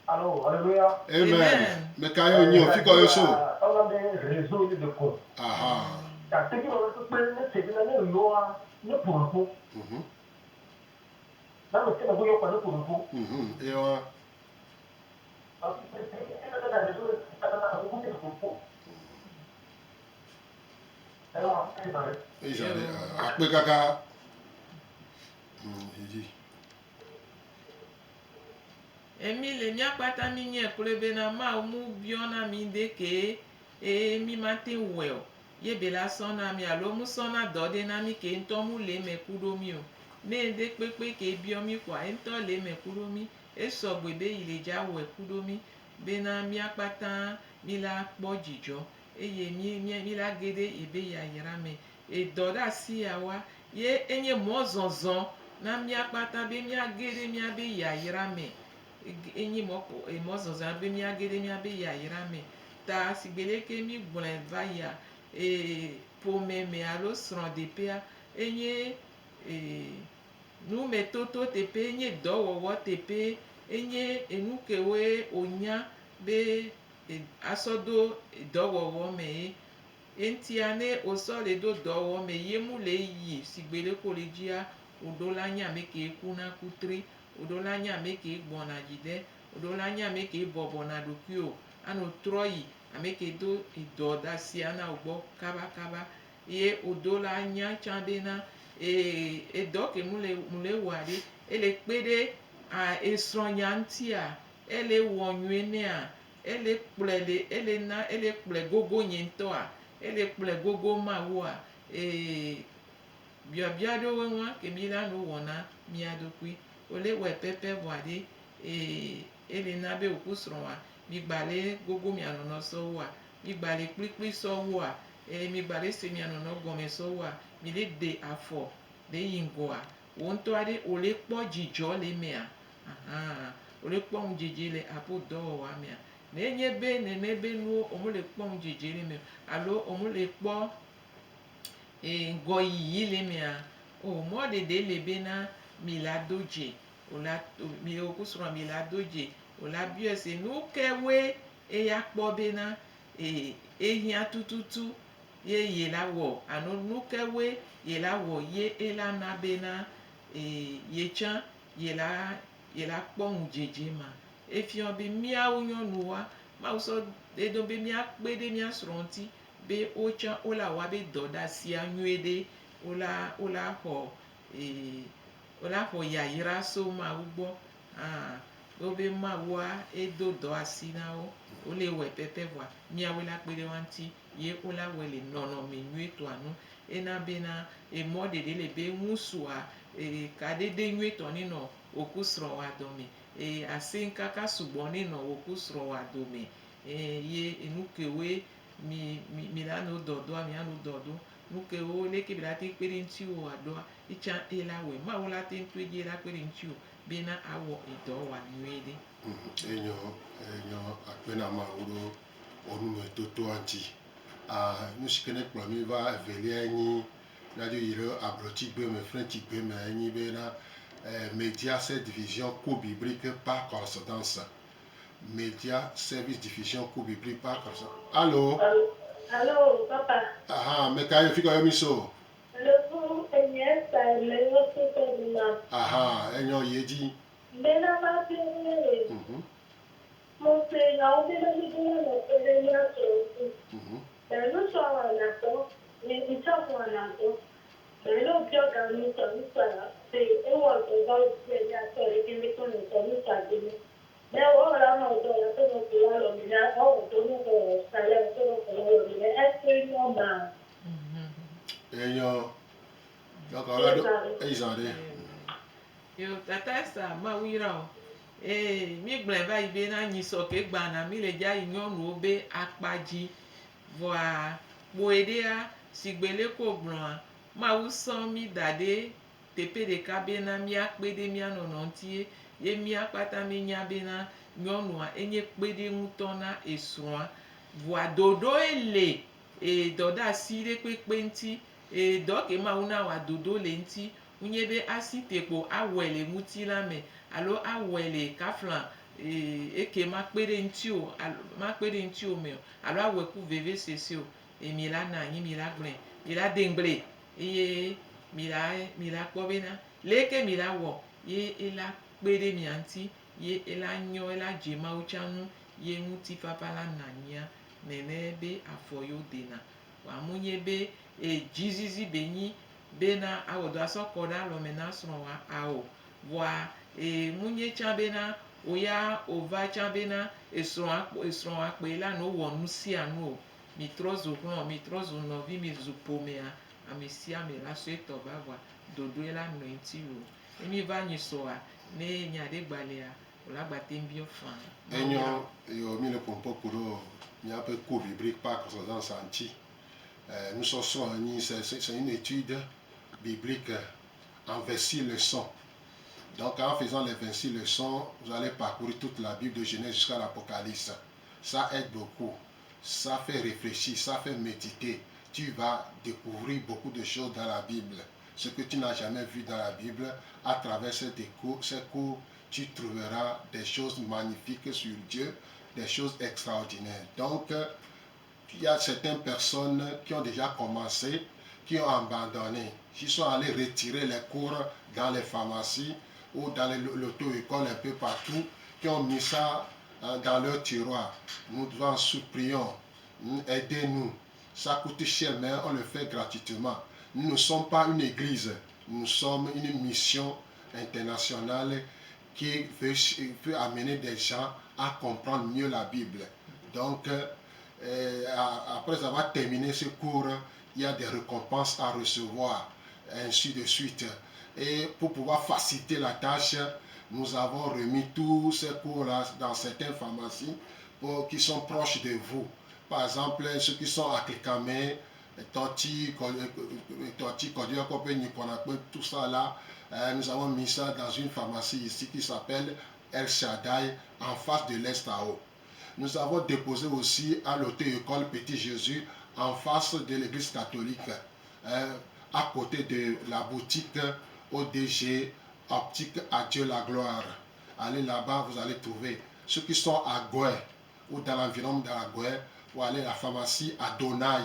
Allô, alléluia. Amen. Amen. Meka yo nyi o fi kɔ yo so. Ɔlɔ be réseau ye de ko. Aha. Gake bi wɔn kpekpe ne se bi na ne yɔa ne ƒo Na me se na go yɔ kpa ne ƒo nuƒo. Ewa. Parce que c'est na réseau na na go ne ƒo nuƒo. Ɛwɔ, c'est vrai. Ezale akpe kaka. Yi dzi. Emi le míakpata mi nye kloe bena Mawu mu biɔna mi de ke eye mi mate wɔe o. Ye be la sɔna mi alo mu sɔna dɔ ɖe na mi ke ŋutɔ mu le eme ku ɖo mi o. Ne ŋde kpekpe ke biɔ mi koa ŋutɔ le eme ku ɖo mi. Esɔgbe be yi le dza wɔe ku ɖo mi bena míakpata mi la kpɔ dzidzɔ eye mi mi mi la ge ɖe ebe yayra me. Edɔ ɖe asi ya wa ye enye mɔzɔzɔ na míakpata be míage ɖe míabe yayra me. Enye mɔ mɔzɔzɔ be míage ɖe míabe yayra me. Ta sigbe leke mi gblɔe va yia ee ƒome me alo srɔ̃ɖeƒea enye ee numetoto teƒe, enye dɔwɔwɔ teƒe, enye enu kewoe wonya be asɔ do dɔwɔwɔ me ye. Eŋutia ne wosɔ le do dɔwɔwɔ me ye mu le yi sigbe leke wole dzia, woɖo la nye ame ke kuna kutri, woɖo la nye ame ke gbɔna dzi ɖe, woɖo la nye ame ke bɔbɔna ɖokuiwò anɔ trɔ yi ame ke do dɔdeasia na wò gbɔ kabakaba ye wodo la nya tsã bena ee edɔ ke mu le mu le wɔa ɖe ele kpe ɖe a esrɔ̃nya ŋutia ele wɔ nyuie nɛa ele kplɔe le ele na ele kplɔe gogo nye ŋutɔa ele kplɔe gogo Mawua ee biabia ɖewoe ŋua ke mi la nu wɔ na mía ɖokui. Wole wɔe pɛpɛ vɔa ɖe ee ele na be wòku srɔ̃a mi gba le gogo mia nɔnɔ sɔwoa mi gba le kplikpli sɔwoa eye mi gba le se mia nɔnɔ gɔme sɔwoa mi le de afɔ le yi ŋgɔa wò ŋutɔ aɖe wòle kpɔ dzidzɔ le emea ahan wòle kpɔ ŋudzedze le aƒe dɔwɔwɔa mea. Ne nye be nene be nuwo wo mele kpɔ ŋudzedze le eme o alo wo mele kpɔ ee ŋgɔyiyi le emea o mɔɖeɖe le bena mi la do dze wòla mi wò srɔ̃ mi la do dze wòla biɔe se nu kewoe eya kpɔ bena ee ehiã tututu ye ye la wɔ alo nu kewoe ye la wɔ ye ela na bena ee ye tsã ye la ye la kpɔ ŋudzedze ma. Efiɔ be míawo nyɔnuwoa Mawu sɔ eɖo be míakpe ɖe mía srɔ̃ ŋuti be wotsã wola wɔ abe dɔdeasia nyuie ɖe wola wola xɔ ee wola xɔ yayra so Mawu gbɔ. Hã. Wobe Mawua edo dɔ asi na wo, wole wɔe pɛpɛ vɔa míawoe la kpe ɖe woa ŋuti ye wola wɔe le nɔnɔme nyuietɔa nu. Ena bena emɔ ɖeɖe le be ŋusua kaɖeɖe nyuietɔ nenɔ wò ku srɔ̃wòa dome, aseŋkaka sugbɔ nenɔ wò ku srɔ̃wòa dome ye enu kewoe mi mi mi la no dɔ doa mia no dɔ do. Nu kewo leke be la te kpe ɖe ŋutiwòa ɖoa, etsã ela wɔe. Mawu la te ŋu to edzi la kpe ɖe ŋutiwò bena awɔ edɔ wòa nyuie ɖe. Enyo, enyo akpe na Mawu ɖo wò numetotoa ŋuti. Ah, nu si ke ne kplɔ mí va evelia nyi míadzo yi ɖe ablɔtsigbe me, Frenchigbe me enyi bena eh, Media Service Division Cours Biblique par correspondance. Media Service Diffusion Cours Biblique par correspondance. Allo? Allo, papa. Aha, me ka ye fi ka yɔ mi so? Le fu enye sa le yɔ so tɔ du ma. Aha, enyo yi edzi. Bena ma fi ne. Mo se nyawo bena mi do la nɔ kpe ɖe mía srɔ̃ ŋuti. Be nusrɔ̃ wɔna dɔ, mi ŋtsɔ wɔna dɔ. Be ne wobiɔ ga nusrɔ̃ nusrɔ̃ be ewɔ dɔ va wo be mía srɔ̃ ɖeke mi tɔ nɔ tɔ nusrɔ̃ dome. Be wɔwɔ la nɔ dɔ la to nɔ ko la lɔ mi la ewɔ dɔ ne wɔ salaire to nɔ ko la lɔ mi la est-ce que normal? Enyo. Donc, ala do ezan ɖe. Yo, tata Esther, Mawu yra wò. Ee, mígblɔe va yi bena nyisɔ ke gbana mí le dza yi nyɔnuwo be akpa dzi. Vɔa kpoe ɖea, sigbe leke wogblɔa, Mawu sɔ mí da ɖe teƒe ɖeka bena míakpe ɖe mía nɔnɔ ŋuti ye mía kpata mínya bena nyɔnua enye kpeɖeŋutɔ na esrɔ̃a. Vɔa ɖoɖoe le e dɔdeasi ɖe kpekpe ŋuti. E dɔ ke Mawu na wòa dodo le ŋuti. Wonye be asi te kpo awɔe le ŋutilã me alo awɔe le kafla e eke makpe ɖe ŋuti o alo makpe ɖe ŋuti o me o alo awɔe ku vevesese o. E mi la na anyi mi la gblɔe, mi la de ŋugble eye mi la mi la kpɔ bena leke mi la wɔ ye ela kpe ɖe mia ŋuti ye ela nyɔ ela dze Mawu tsã ŋu ye ŋutifafa la na anyia nene be afɔ yewo dena. Vɔa munye be e dzizizi be nyi bena awɔ dɔ asɔ kɔ ɖe alɔme na srɔ̃wòa ao. Vɔa e munye tsã bena woya wova tsã bena esrɔ̃a esrɔ̃wòa kpoe la no wɔ nu sia nu o. Mi trɔ zu xlɔ̃, mi trɔ zu nɔvi, mi zu ƒomea, ame sia ame la sɔe tɔ va vɔa ɖoɖoe la nɔ eŋuti o. Ne mi va nyi sɔa, ne nya ɖe gba lia, wò la gba te biɔ faa. Enyo yo mi le ƒoƒo ku ɖo míaƒe cours biblique par correspondance ŋuti. Nusɔsrɔ̃ nyi c'est une étude biblique en 26 leçons. Donc en faisant les 26 leçons, vous allez parcourir toute la Bible de Genèse jusqu'à l'Apocalypse. Ça aide beaucoup. Ça fait réfléchir, ça fait méditer. Tu vas découvrir beaucoup de choses dans la Bible. Ce que tu n'as jamais vu dans la Bible, à travers ces cours, tu trouveras des choses magnifiques sur Dieu, des choses extraordinaires. Donc, il y a certaines personnes qui ont déjà commencé, qui ont abandonné, qui sont allés retirer les cours dans les pharmacies ou dans l'auto-école un peu partout, qui ont mis ça dans leur tiroir. Nous en supplions, aidez-nous. Ça coûte cher, mais on le fait gratuitement. Nous ne sommes pas une église, nous sommes une mission internationale qui veut amener des gens à comprendre mieux la Bible. Donc, après avoir terminé ce cours, il y a des récompenses à recevoir, ainsi de suite. Et pour pouvoir faciliter la tâche, nous avons remis tous ces cours-là dans certaines pharmacies qui sont proches de vous. Par exemple, ceux qui sont à Kekamé, Toti, Toti, tout ça là, nous avons mis ça dans une pharmacie ici qui s'appelle El Shaddai, en face de l'Estao. Nous avons déposé aussi à l'auto-école Petit Jésus, en face de l'église catholique, à côté de la boutique ODG Optique à Dieu la gloire. Allez là-bas, vous allez trouver. Ceux qui sont à Gouin ou dans l'environnement de la Gouin, ou allez à la pharmacie Adonai.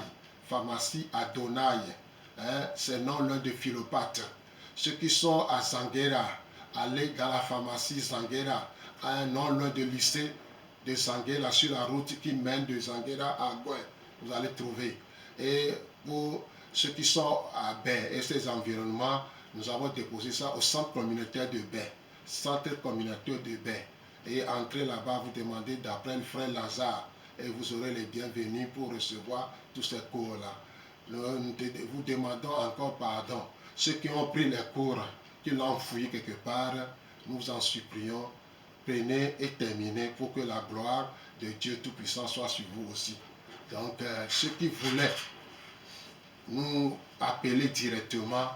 Pharmacie Adonai. Hein, c'est non l'un de Philopathe. Ceux qui sont à Zanguera, allez dans la pharmacie Zanguera, hein, non loin de lycée de Zanguera, sur la route qui mène de Zanguera à Gouin. Vous allez trouver. Et pour ceux qui sont à Bè et ses environnements, nous avons déposé ça au centre communautaire de Bè. Centre communautaire de Bè. Et entrez là-bas, vous demandez d'après le frère Lazare et vous aurez les bienvenus pour recevoir tous ces cours-là. Nous vous demandons encore pardon. Ceux qui ont pris les cours, qui l'ont fouillé quelque part, nous vous en supplions, prenez et terminez pour que la gloire de Dieu Tout-Puissant soit sur vous aussi. Donc, ceux qui voulaient nous appeler directement,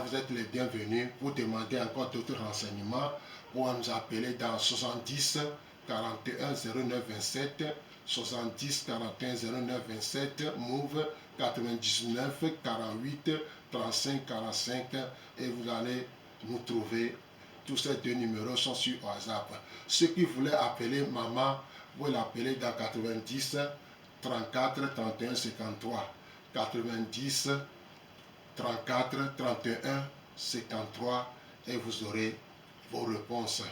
vous êtes les bienvenus pour demander encore d'autres renseignements, pour nous appeler dans 70 41 09 27, 70 41 09 27, Move 99 48 35 45 et vous allez nous trouver. Tous ces deux numéros sont sur WhatsApp. Ceux qui voulaient appeler maman, vous l'appeler dans 90 34 31 53. 90 34 31 53 et vous aurez vos réponses.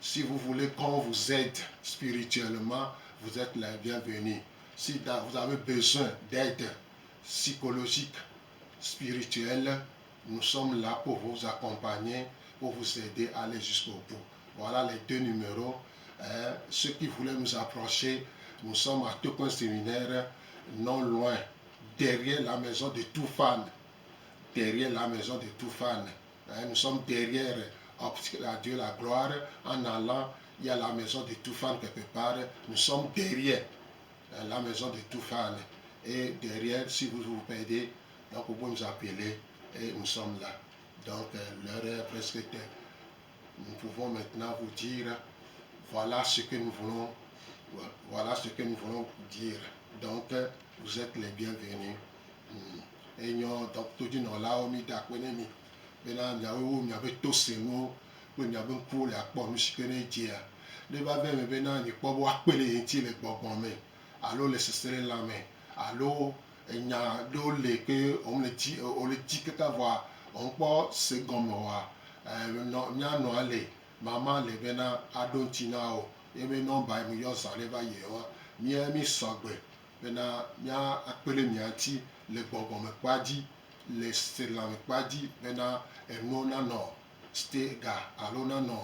Si vous voulez qu'on vous aide spirituellement, vous êtes les bienvenus. Si vous avez besoin d'aide psychologique, spirituelle, nous sommes là pour vous accompagner, pour vous aider à aller jusqu'au bout. Voilà les deux numéros. Hein. Ceux qui voulaient nous approcher, nous sommes à Tokoin Séminaire, non loin, derrière la maison de Toufan. Derrière la maison de Toufan. Hein, nous sommes derrière à Dieu la gloire. En allant, il y a la maison de Toufan quelque part. Nous sommes derrière la maison de Toufan. Et derrière, si vous vous perdez, donc vous pouvez nous appeler et nous sommes là. Donc l'heure est presque. Nous pouvons maintenant vous dire, voilà ce que nous voulons, voilà ce que nous voulons dire. Donc vous êtes les bienvenus. Enyo donc todzinɔlawo mi da akpe ne mi bena miawoe wu miabe to senuwo kple miabe ŋkuwo le akpɔ nu si ke ne dzea. Ne va ve eme bena mikpɔ be woakpe ɖe ye ŋuti le gbɔgbɔ me alo le seselelãme alo enya ɖewo le ke wole dzi wole dzi kaka vɔa womekpɔ se gɔme oa, nɔ míanɔa le mama le bena aɖo ŋuti na wò. Ye be nɔmba yi meyɔ zã ɖe va yi wa mía mi sɔgbe bena mía akpe ɖe mia ŋuti le gbɔgbɔmekpa dzi le seselelãmekpa dzi bena enuwo nanɔ stega alo nanɔ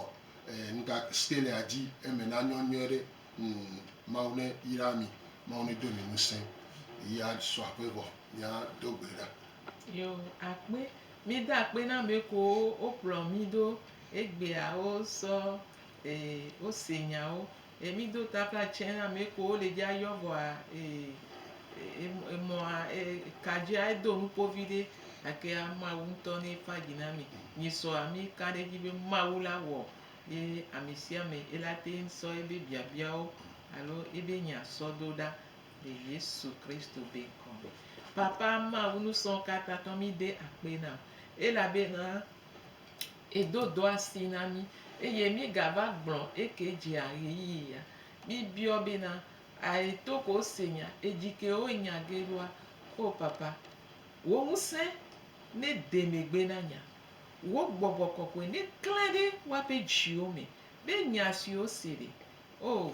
nuka skelia dzi eme nanyɔ nyuie ɖe. Mawu ne yra mi, Mawu ne do mi ŋusẽ. Ya sɔ aƒe vɔ míado gbe ɖa. Yo akpe mi da akpe na ame kewo wokplɔ mi ɖo egbea wosɔ wose nyawo. Mi do taflatse na ame kewo le dza yɔ vɔa emɔa kadzia edo nuƒovi ɖe gake Mawu ŋutɔ ne fa dzi na mi. Nyisɔa mi ka ɖe edzi be Mawu la wɔ ye ame sia ame ela te ŋu sɔ ebe biabiawo alo ebe nya sɔ do ɖa le Yesu Kristo be ŋkɔ me. Papa Mawu nusrɔ̃wo katã tɔ mi de akpe na elabena edo dɔ asi na mi eye mi gava gblɔ eke dzea ɣeyiɣi ya. Mi biɔ bena aeto ko wose nya edzi ke wo nya ge ɖoa o papa wò ŋusẽ ne de megbe na nya wò gbɔgbɔ kɔkɔe ne klẽ ɖe woaƒe dziwo me be nya siwo se ɖe o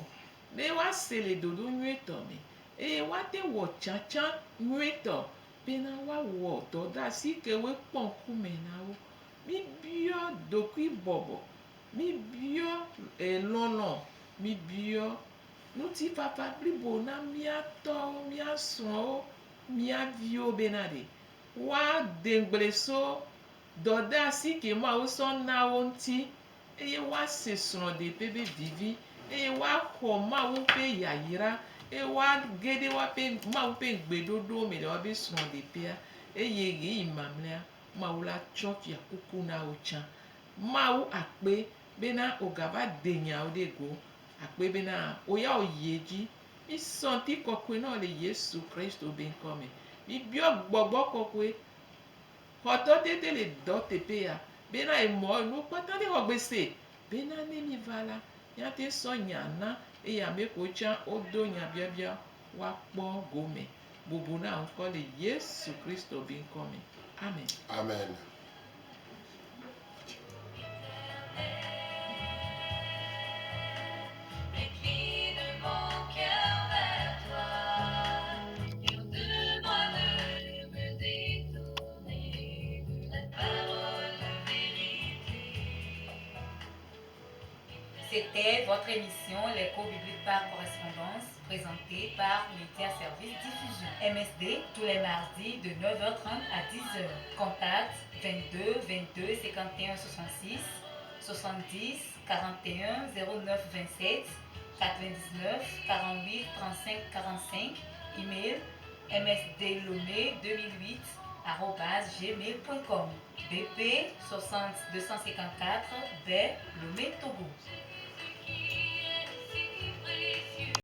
ne woase le ɖoɖo nyuietɔ me eye woate wɔ tsatsa nyuietɔ bena woawɔ dɔdeasi ke woekpɔ ŋkume na wo. Mi biɔ ɖokuibɔbɔ, mi biɔ lɔlɔ, mi biɔ ŋutifafa blibo na mía tɔwo, mía srɔ̃wo, mía viwo bena ɖe woade ŋugble so dɔdeasi ke Mawu sɔ na wo ŋuti eye woase srɔ̃ɖeƒe be vivi eye woaxɔ Mawu ƒe yayra eye woage ɖe woaƒe Mawu ƒe ŋugbeɖoɖo me le woabe srɔ̃ɖeƒea eye ɣeyiɣi mamlɛa Mawu la tsɔ fiakuku na wo tsã. Mawu akpe bena wògava de nyawo ɖe go akpe bena wò ya wòyi edzi. Mi sɔ ŋutikɔkɔe na wò le Yesu Kristo be ŋkɔ me. Mi biɔ gbɔgbɔ kɔkɔe xɔtɔ tete le dɔ teƒe ya bena emɔ enuwo kpata ɖe xɔ gbe se bena ne mi va la míate sɔ nya na eye ame kewo tsã wodo nya biabia woakpɔ gome. Bubu na ŋkɔ le Yesu Kristo be ŋkɔ me. Amen. Amen. Incline mon cœur vers toi, garde-moi de me détourner de la parole de vérité. C'était votre émission Les cours bibliques par correspondance présentée par Média Service Diffusion. MSD tous les mardis de 9h30 à 10h. Contact 22 22 51 66 70 41 09 27 99 48 35 45. Email msdlomé 2008 gmail.com BP 60 254 B Lomé Togo.